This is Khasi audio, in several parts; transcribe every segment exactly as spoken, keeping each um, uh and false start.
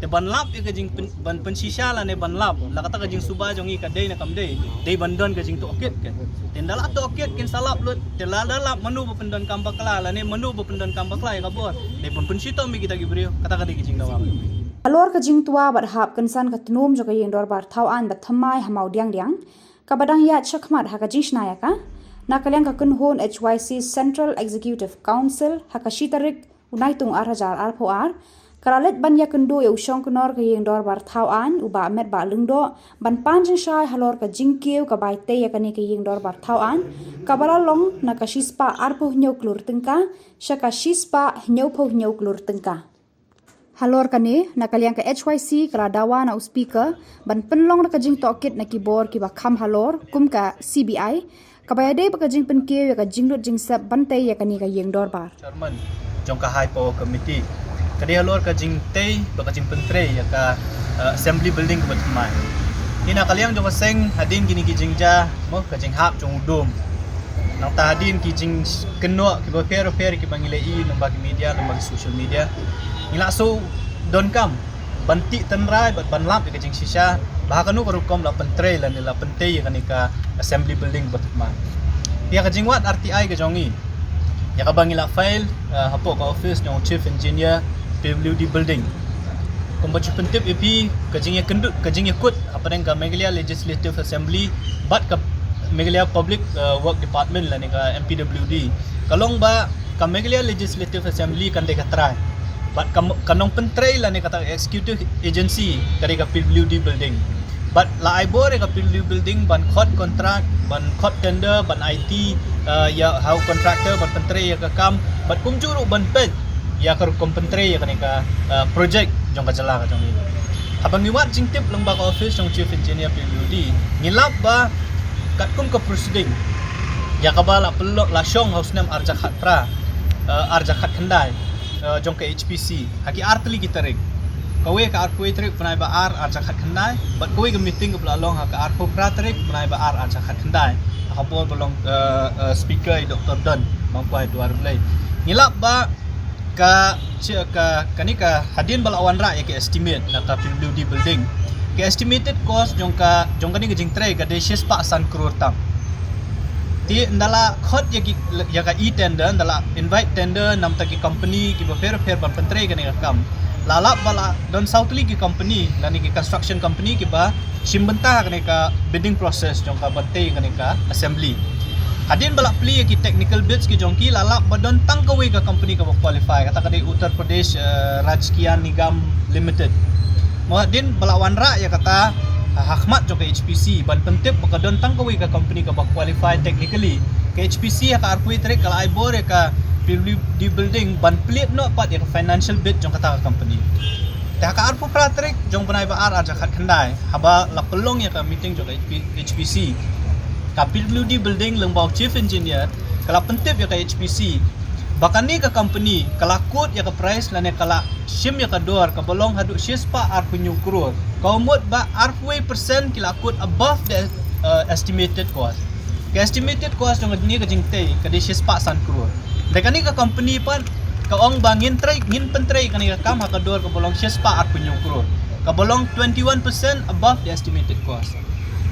Te ban lap ïa ka jing pyn-, ban pynshisha lane ban lap la kata ka jingsuba jong ngi ka dei ne kam dei, dei ban don ka jingtohkit kan. Te ynda la tohkit kin sa lap lut, te lada lap mano ba pyndonkam bakla lane mano ba pyndonkam bakla ïa ka bor, dei ban pynshitom ïa kita ki briew. Kata ka dei ka jingdawa. Halor ka jingtwa bad hap kynsan ka tnum jong ka ïing dorbar thaw aiñ ba thymmai ha Mawdiangdiang, kaba dang ïaid shakhmat ha ka jingshna ïa ka, na ka liang ka kynhun H Y C Central Executive Council ha ka shi tarik u Naitung ar hajar arphew ar, ka la leit ban ïakynduh ïa u shongknor ka ïing dorbar thaw aiñ u Bah Metbah Lyngdoh ban pan jingshai halor ka jingkiew ka bai tei ïa kane ka ïing dorbar thaw aiñ, kaba la long na ka shispah arphew hynñiew klur tyngka sha ka shispah hynñiewphew hynñiew klur tyngka. Halor kane, na ka liang ka H Y C ka la dawa na u speaker ban pynlong da ka jingtohkit na ki bor kiba kham halor kum ka C B I, kaba ïadei bad ka jingpynkiew ïa ka jinglut jingsep ban tei ïa kane ka ïing dorbar. Chairman jong ka High Power Committee, ka dei halor ka jingtei bad ka jingpyntrei ïa ka, eh, Assembly Building kaba thymmai. Hi na ka liang jong ka seng, hadien kine ki jingjia, mo, ka jinghap jong u dum, nangta hadien ki jingkynnoh kiba pher pher kiba ngi la ïohi lyngba ki media, lyngba ki social media, ngi la shu donkam ban tih tynrai bad ban lap ïa ka jingshisha ba ha kano ka rukom la pyntrei lane la pyntei ïa kane ka Assembly Building ba thymmai. Ïa ka jingwad R T I ka jong ngi, ïa kaba ngi la file, eh, hapoh ka office jong Chief Engineer P W D Building. Kumba ju pyntip ïa phi, ka jingïakynduh, ka jingïakut hapdeng ka Meghalaya Legislative Assembly bad ka Meghalaya Public, eh, Work Department lane ka M P W D, ka long ba ka Meghalaya Legislative Assembly kan dei ka trai, bad ka, ka nongpyntrei lane kata ka executive agency ka dei ka P W D Building. Bad la ai bor ïa ka P W D Building ban khot contract, ban khot tender, ban aiti, eh, ïa ha u contractor ban pyntrei ïa ka kam, bad kumjuh ruh ban peit ïa ka rukom pyntrei ïa kane ka, eh, project jong ka jylla ka jong ngi. Haba ngi wad jingtip lyngba ka office jong Chief Engineer P W D, ngi lap ba katkum ka proceeding ïa kaba la pynlong, la shong ha u snem ar hajar khatphra, eh, ar hajar khatkhyndai, eh, jong ka H P C ha ki artylli ki tarik. Kawei ka arphew tarik bnai ba ar ar hajar khatkhyndai, bad kawei ka meeting kaba la long ha ka arphew phra tarik bnai ba ar ar hajar khatkhyndai, ha ka por ba long, eh, eh, speaker i Doktor Don Mangkwai Duar Blei. Ngi lap ba ka, chi-, ka, kane ka hadien ba la wanrah ïa ka estimate na ka P W D Building, ka estimated cost jong ka, jong kane ka jingtrei ka dei shispah san klur tam. Te ynda la khot ïa ki, ïa ka e-tender, ynda la invite tender namta ki company kiba pher pher ban pyntrei kane ka kam, la lap ba la don saw tylli ki company lane ki construction company kiba shim bynta ha kane ka bidding process jong ka ban tei kane ka assembly. Hadien ba la plie ïa ki technical bids ki jong ki, la lap ba don tang kawei ka company kaba qualify, kata ka dei Uttar Pradesh, eh, Rajkiyan Nigam Limited. Mo, hadien ba la wanrah ïa kata ha khmat jong ka H P C ban pyntip ba ka don tang kawei ka company kaba qualify technically, ka H P C ha ka arphew tarik ka la ai bor ïa ka P W D Building ban plie noh pat ïa ka financial bid jong kata ka company. Te ha ka arphew phra tarik jong bnai ba ar ar hajar khatkhyndai, haba la pynlong ïa ka meeting jong ka H P, H P C, ka P W D Building lyngba u Chief Engineer ka la pyntip ïa ka H P C ba kane ka company ka la quote ïa ka price lane ka la shim ïa ka dor kaba long haduh shispah arphew hynñiew klur. Ka mut ba arphew percent ki la quote above the, uh, estimated cost. Ka estimated cost jong kane ka jingtei ka dei shispah san klur. Te kane ka company pat ka ong ba ngin trei, ngin pyntrei kane ka kam ha ka dor kaba long shispah arphew hynñiew klur, kaba long twenty-one percent above the estimated cost.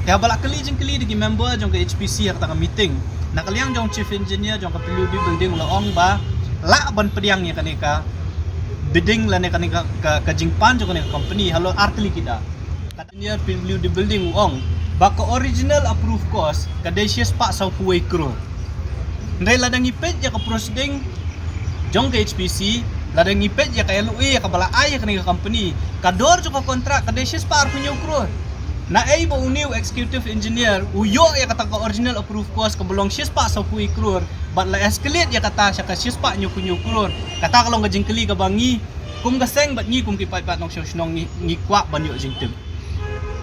Te haba la kylli jingkylli da ki member jong ka H P C ha kata ka meeting, na ka liang jong Chief Engineer jong ka P W D Building u la ong ba lah ban pdiang ïa kane ka bidding lane kane ka, ka, ka jingpan jong kane ka company halor artylli ki dak. Ka Engineer P W D Building u ong ba ka original approved cost ka dei shispah sawphew wei klur. Hynrei lada ngi peit ïa ka proceeding jong ka H P C, lada ngi peit ïa ka L O A ïa kaba la ai ïa kane ka company, ka dor jong ka contract ka dei shispah arphew hynñiew klur. Naei ba une u executive engineer u ïoh ïa kata ka original approved cost kaba long shispah sawphew wei klur bad la escalate ïa kata sha ka shispah hynñiewphew hynñiew klur? Kata ka long ka jingkylli kaba ngi kum ka seng bad ngi kum ki paidbah nongshong shnong ngi, ngi kwah ban ïoh jingtip.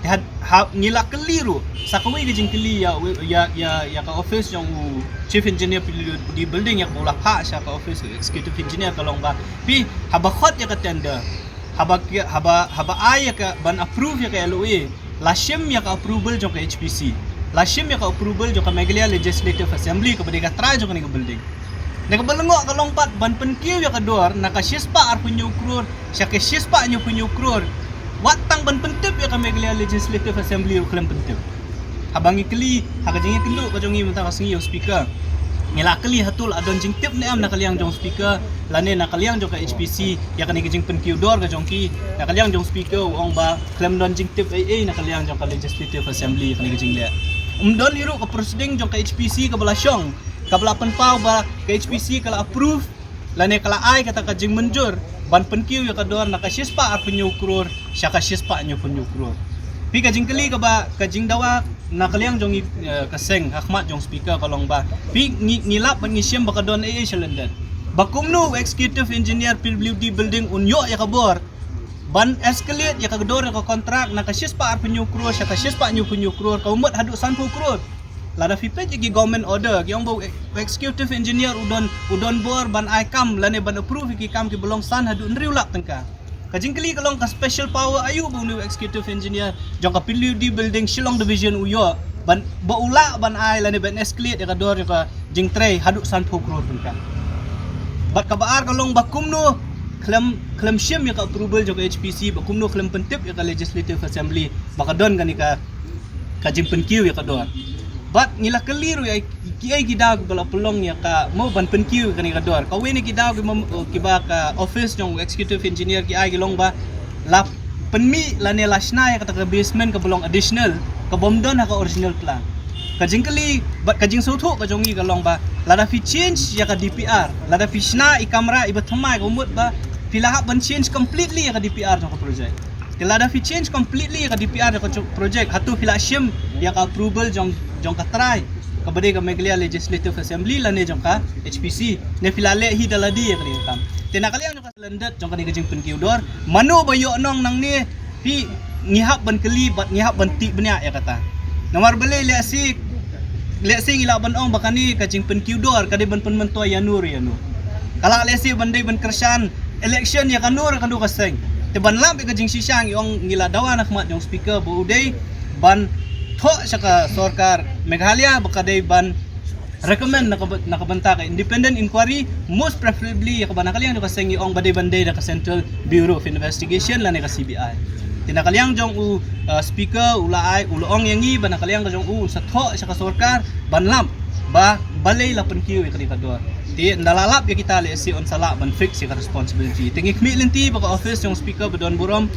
Te ha, ha, ngi la kylli ruh sa kawei ka jingkylli ïa, ïa, ïa, ïa ka office jong u Chief Engineer P W D Building ïa kaba u la phah sha ka office executive engineer, ka long ba, phi, haba khot ïa ka tender, haba ki, haba, haba ai ïa ka ban approve ïa ka L O A, la shim ïa ka approval jong ka H P C, la shim ïa ka approval jong ka Meghalaya Legislative Assembly kaba dei ka trai jong kane ka building. Na kaba lyngngoh ka long pat ban pynkiew ïa ka dor na ka shispah arphew hynñiew klur sha ka shispah hynñiewphew hynñiew klur. Wat tang ban pyntip ïa ka Meghalaya Legislative Assembly ruh khlem pyntip. Haba ngi kylli ha ka jingïakynduh ka jong ngi mynta ka sngi ïa u speaker, ngi la kylli hato la don jingtip ne em na ka liang jong speaker lane na ka liang jong ka H P C ïa kane ka jingpynkiew dor ka jong ki. Na ka liang jong speaker u ong ba khlem don jingtip ei ei na ka liang jong ka Legislative Assembly ïa kane ka jingleh. Um don hi ruh ka proceeding jong ka H P C kaba la shong, kaba la pynpaw ba ka H P C ka la approve lane ka la ai kata ka jingmynjur ban pynkiew ïa ka dor na ka shispah arphew hynñiew klur sha ka shispah hynñiewphew hynñiew klur. Phi, ka jingkylli kaba, ka jingdawa na ka liang jong ngi, eh, ka seng ha khmat jong speaker ka long ba, phi, ngi, ngi lap bad ngi shem ba ka don ei ei sha lyndet. Ba kumno u executive engineer P W D building un ïoh ïa ka bor ban escalate ïa ka dor ïa ka contract na ka shispah arphew hynñiew klur sha ka shispah hynñiewphew hynñiew klur, ka mut haduh sanphew klur. Lada phi peit ïa ki government order ki ong ba u executive engineer u don, u don bor ban ai kam lane ban approve ïa ki kam kiba long san haduh hynriew lak tyngka. Ka jingkylli ka long, ka special power aïu ba une u executive engineer jong ka P W D building Shillong division u ïoh ban, ba u lah ban ai lane ban escalate ïa ka dor ïa ka jingtrei haduh sanphew klur tyngka? Bad kaba ar ka long ba kumno khlem, khlem shim ïa ka approval jong ka H P C, ba kumno khlem pyntip ïa ka Legislative Assembly ba ka don kane ka, ka jingpynkiew ïa ka dor? Bad ngi la kylli ruh ïa kiei ki daw kiba la pynlong ïa ka, mo, ban pynkiew ïa kane ka dor. Kawei na ki daw kiba, kiba ka office jong u executive engineer ki ai ki long ba la pynmih lane la shna ïa kata ka basement kaba long additional, ka bym don ha ka original plan. Ka jingkylli bad ka jingsngewthuh ka jong ngi ka long ba, lada phi change ïa ka D P R, lada phi shna i kamra iba thymmai, ka mut ba phi la hap ban change completely ïa ka D P R jong ka project. Te lada phi change completely ïa ka D P R jong ka project, hato phi la shim ïa ka approval jong, jong ka trai, kaba dei ka Meghalaya Legislative Assembly lane jong ka H P C? Ne phi la leh hi da lade ïa kane ka kam? Te na ka liang jong ka lyndet jong kane ka jingpynkiew dor, mano ba ïoh nong nangne? Phi, ngi hap ban kylli bad ngi hap ban tip bniah ïa kata. Namar balei? Lehse, lehse ngi lah ban ong ba kane ka jingpynkiew dor ka dei ban pynmyntoi ïano re ïano. Ka lah lehse ban dei ban kyrshan election ïa kano re kano ka seng. Te ban lap ïa ka jingshisha ngi ong, ngi la dawa na khmat jong speaker ba u dei ban thoh sha ka sorkar Meghalaya ba ka dei ban recommend na ka, na ka bynta ka independent inquiry, most preferably ïa kaba na ka liang jong ka seng ngi ong ba dei ban dei da ka Central Bureau of Investigation lane ka C B I. Te na ka liang jong u, uh, speaker u la ai, u la ong ïa ngi ba na ka liang ka jong u un sa thoh sha ka sorkar ban lap ba balei la pynkiew ïa kane ka dor. Te ynda la lap ïa kita lehse un sa lah ban fix ïa ka responsibility. Te ngi khmih lynti ba ka office jong speaker ba don burom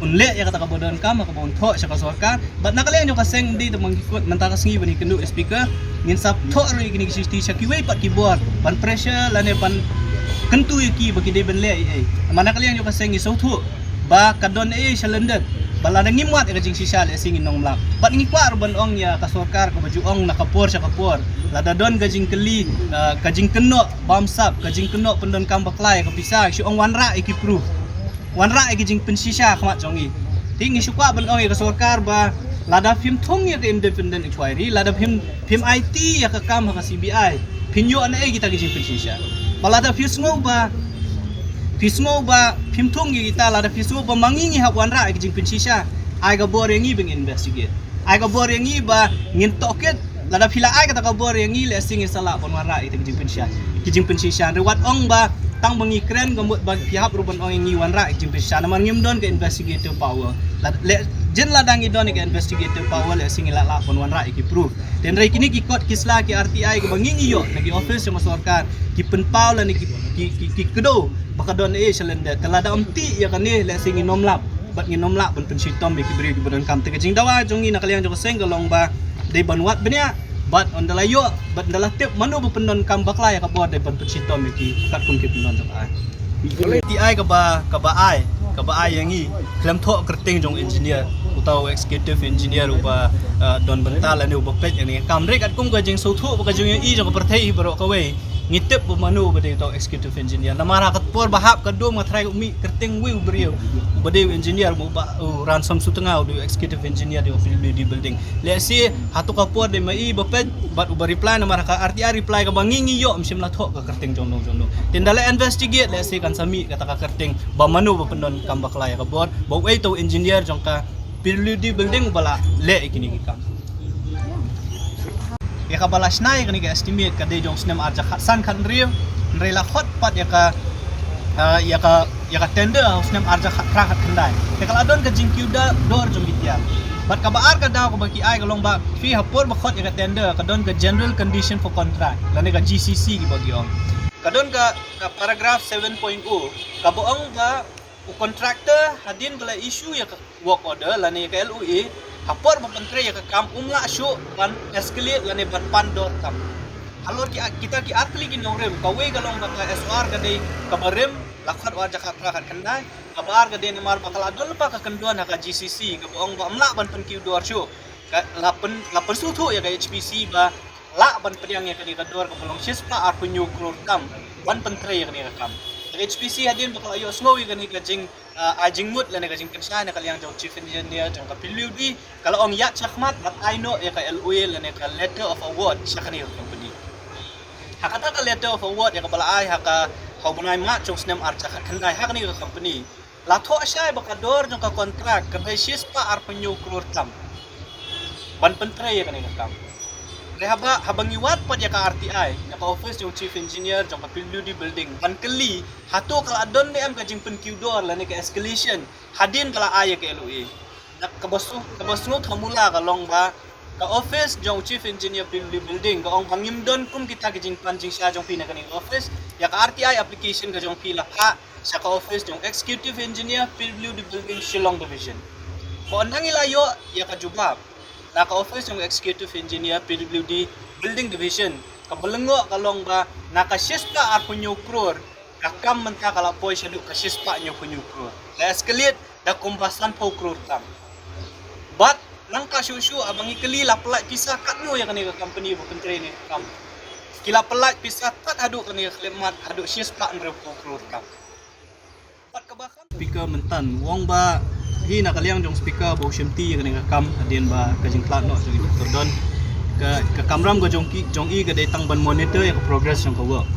un leh ïa kata kaba donkam, kaba un thoh sha ka sorkar. Bad na ka liang jong ka seng, ym dei tang ba ngi kut mynta ka sngi ban ïakynduh ïa speaker, ngin sa thoh ruh ïa kine ki shithi sha kiwei pat ki bor ban pressure lane ban kyntu ïa ki ba ki dei ban leh ei ei. Namar na ka liang jong ka seng ngi sngewthuh ba ka don ei ei sha lyndet. Bad lada ngim wad ïa ka jingshisha lehse ngin ym lap. Bad ngi kwah ruh ban ong ïa ka sorkar kaba ju ong na ka por sha ka por, lada don ka jingkylli, ah, ka jingkynnoh bamsap, ka jingkynnoh pyndonkam bakla ïa ka pisa, shu ong wanrah ïa ki proof, wanrah ïa ki jingpynshisha ha khmat jong ngi. Te ngi shu kwah ban ong ïa ka sorkar ba lada phim thung ïa ka independent inquiry, lada phim, phim aiti ïa ka kam ha ka C B I, phin ïoh naei kita ki jingpynshisha? Bad lada phi sngew ba, phi sngew ba phim thung ïa kita, lada phi sngew ba ma ngi ngi hap wanrah ïa ki jingpynshisha, ai ka bor ïa ngi ba ngin investigate. Ai ka bor ïa ngi ba ngin tohkit. Lada phi la ai kata ka bor ïa ngi, lehse ngin sa lah ban wanrah ïa kita ki jingpynshisha, ki jingpynshisha. Hynrei wat ong ba tang ba ngi kren, ka mut ba phi hap ruh ban ong ïa ngi wanrah ïa ki jingpynshisha, namar ngim don ka investigative power. Lada, leh, jin lada ngi don ïa ka investigative power, lehse ngi lah lah ban wanrah ïa ki proof. Te hynrei kine ki kot ki sla, ki R T I kaba ngi ngi ïoh na ki office jong ka sorkar, ki pynpaw lane ki, ki, ki, ki kdew ba ka don ei ei sha lyndet. Te lada ym tih ïa kane, lehse ngin ym lap bad ngin ym lah ban pynshitom ïa ki briew kiba donkam. Te ka jingdawa jong ngi na ka liang jong ka seng ka long ba dei ban wad bniah, bad ynda la ïoh, bad ynda la tip mano ba pyndonkam bakla ïa ka bor, dei ban pynshitom ïa ki katkum ki pyndonkam. Te ai kaba, kaba ai, kaba ai ïa ngi, khlem thoh kyrteng jong engineer, uta u executive engineer uba, ah, don bynta lane uba peit ïa kane ka kam. Hynrei katkum ka jingsngewthuh bad ka jingïohi jong ka pyrthei baroh kawei, ngi tip ba mano ba dei uta u executive engineer. Namar ha ka por ba hap ka dum nga tharai u mih kyrteng uwei u briew uba dei u engineer, uba, u Ransom Sutnga, u dei u executive engineer jong ka P W D building. Lehse hato ka por dei ma i ba peit bad uba reply, namar ha ka R T I reply kaba ngi ngi ïoh ym shym la thoh ka kyrteng jong no jong no. Te ynda la investigate, lehse kan sa mih kata ka kyrteng ba mano ba pyndonkam bakla ïa ka bor, ba uei uta u engineer jong ka P W D building uba la leh ïa kine ki kam. Ïa kaba la shna ïa kane ka estimate ka dei jong u snem arhajar khatsan khathynriew, hynrei la khot pat ïa ka, ah, ïa ka, ïa ka tender ha u snem arhajar khatphra khatkhyndai. Te ka la don ka jingkiew da dor jong ki tiar. Bad kaba ar ka daw kaba ki ai ka long ba phi ha por ba khot ïa ka tender ka don ka general condition for contract lane ka G C C kiba ki ong. Ka don ka, ka paragraph seven point o kaba ong ba u contractor hadien ba la issue ïa ka work order lane ka L O A, ha por ba pyntrei ïa ka kam um lah shuh ban escalate lane ban pan dor tam. Halor ki, kita ki ar tylli ki nongrim, kawei ka long ba ka S O R ka dei kaba rim, la khot ha u arhajar khatphra khatkhyndai, kaba ar ka dei namar ba ka la don lypa ka kyndon ha ka G C C kaba ong ba ym lah ban pynkiew dor shuh. Ka la pyn, la pynsngewthuh ïa ka H P C ba lah ban pdiang ïa kane ka dor kaba long shispah arphew hynñiew klur tam ban pyntrei ïa kane ka kam. Ka H P C hadien ba ka la ïohsngew ïa kane ka jing, ah, ai jingmut lane ka jingpynshai na ka liang jong u Chief Engineer jong ka P W D, ka la ong ïaid shakhmat bad ai noh ïa ka L O A lane ka letter of award sha kane ka company. Ha kata ka letter of award ïa kaba la ai ha ka, ha u bnai March jong u snem arhajar khatkhyndai ha kane ka company, la thoh shai ba ka dor jong ka contract ka dei shispah arphew hynñiew klur tam ban pyntrei ïa kane ka kam. Hynrei haba, haba ngi wad pat ïa ka R T I, ïa ka office jong u Chief Engineer jong ka P W D building, ban kylli hato ka la don ne em ka jingpynkiew dor lane ka escalation hadien ka la ai ïa ka L O A. Da kaba shu, kaba shu thamula ka long ba ka office jong u Chief Engineer P W D building ka ong ba ngim don kum kita ki jingpan jingshai jong phi na kane ka office. Ïa ka R T I application ka jong phi la phah sha ka office jong u Executive Engineer P W D building Shillong Division. Ba ynda ngi la ïoh ïa ka jubab na ka office jong u Executive Engineer P W D building division, kaba lyngngoh ka long ba na ka shispah arphew hynñiew klur ka kam mynta ka la poi shaduh ka shispah hynñiew phew hynñiew klur. La escalate da kumba sanphew klur tam. Bad nangta shuh shuh haba ngi kylli la pyllait pisa katno ïa kane ka company ba pyntrei ïa kane ka kam, ki la pyllait pisa tad haduh kane ka khyllipmat haduh shispah hynriewphew klur tam. Bad kaba kham Speaker mynta u ong ba hi na ka liang jong u Speaker ba u shimti ïa kane ka kam hadien ba ka jingtlot noh jong i Doctor Don. Ka, ka kamram ka jong ki, jong i ka dei tang ban monitor ïa ka progress jong ka work.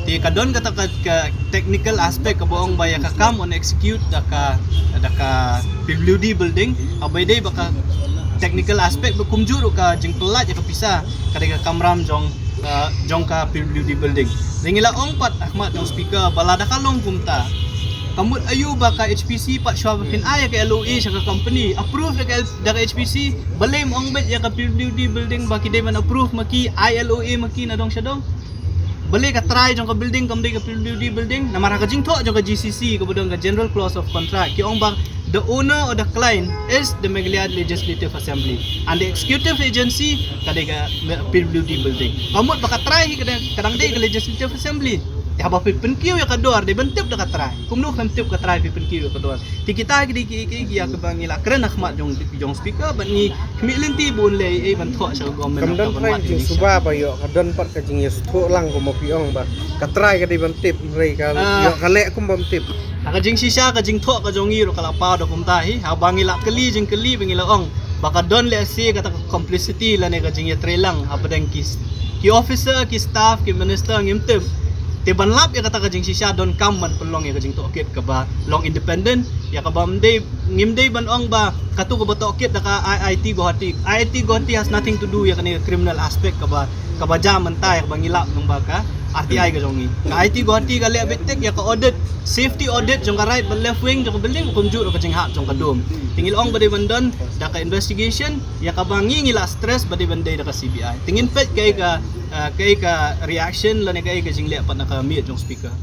Te ka don kata ka, ka technical aspect kaba ong ba ïa ka kam yn execute da ka, da ka P W D building, haba ïadei bad ka technical aspect ba kumjuh ruh ka jingpyllait ïa ka pisa ka dei ka kamram jong, ah, jong ka P W D building. Te ngi la ong pat ha khmat jong u Speaker ba lada ka long kumta, ka mut aïu ba ka H P C pat shuwa ba phin ai ïa ka L O A sha ka company, approve da ka L-, da ka H P C, balei ym ong beit ïa ka P W D building ba ki dei ban approve ma ki, ai L O A ma ki na dong sha dong? Balei ka trai jong ka building kam dei ka P W D building? Namar ha ka jingthoh jong ka G C C kaba don ka General Clause of Contract ki ong ba the owner or the client is the Meghalaya Legislative Assembly and the executive agency ka dei ka P W D building. Ka mut ba ka trai hi ka dang, ka dang dei ka Legislative Assembly. Te haba phi pynkiew ïa ka dor dei ban tip da ka trai. Kumno phin tip ka trai phi pynkiew ïa ka dor? Te kita ki dei ki, ki, ki ïa kaba ngi la kren ha khmat jong, jong u Speaker bad ngi khmih lynti ba un leh ei ban thoh sha ka government. Kam don trai ka jingsuba ba ïoh, ka don pat ka jingïasngewthuh lang kumba phi ong ba ka trai ka dei ban tip, hynrei ka ïoh ka leh kum bym tip. Ha ka jingshisha ka jingthoh ka jong ngi ruh ka la paw da kumta hi, haba ngi la kylli jingkylli ba ngi la ong ba ka don lehse kata ka complicity lane ka jingïatreilang hapdeng ki, ki officer, ki staff, ki minister ngim tip. Te ban lap ïa kata ka jingshisha donkam ban pynlong ïa ka jingtohkit kaba long independent, ïa kaba ym dei, ngim dei ban ong ba katu kaba tohkit da ka I I T Guwahati. I I T Guwahati has nothing to do ïa kane ka criminal aspect kaba, kaba jia mynta ïa kaba ngi lap nang ba ka R T I ka jong ngi. Ka I I T Guwahati ka leh beit tik ïa ka audit, safety audit jong ka right bad left wing jong ka building, kumjuh ruh ka jinghap jong ka dome. Te ngi la ong ba dei ban don da ka investigation, ïa kaba ngi ngi la stress ba dei ban dei da ka C B I. Te ngin peit kaei ka, eh, kaei ka reaction lane kaei ka jingleh pat na ka miet jong u Speaker.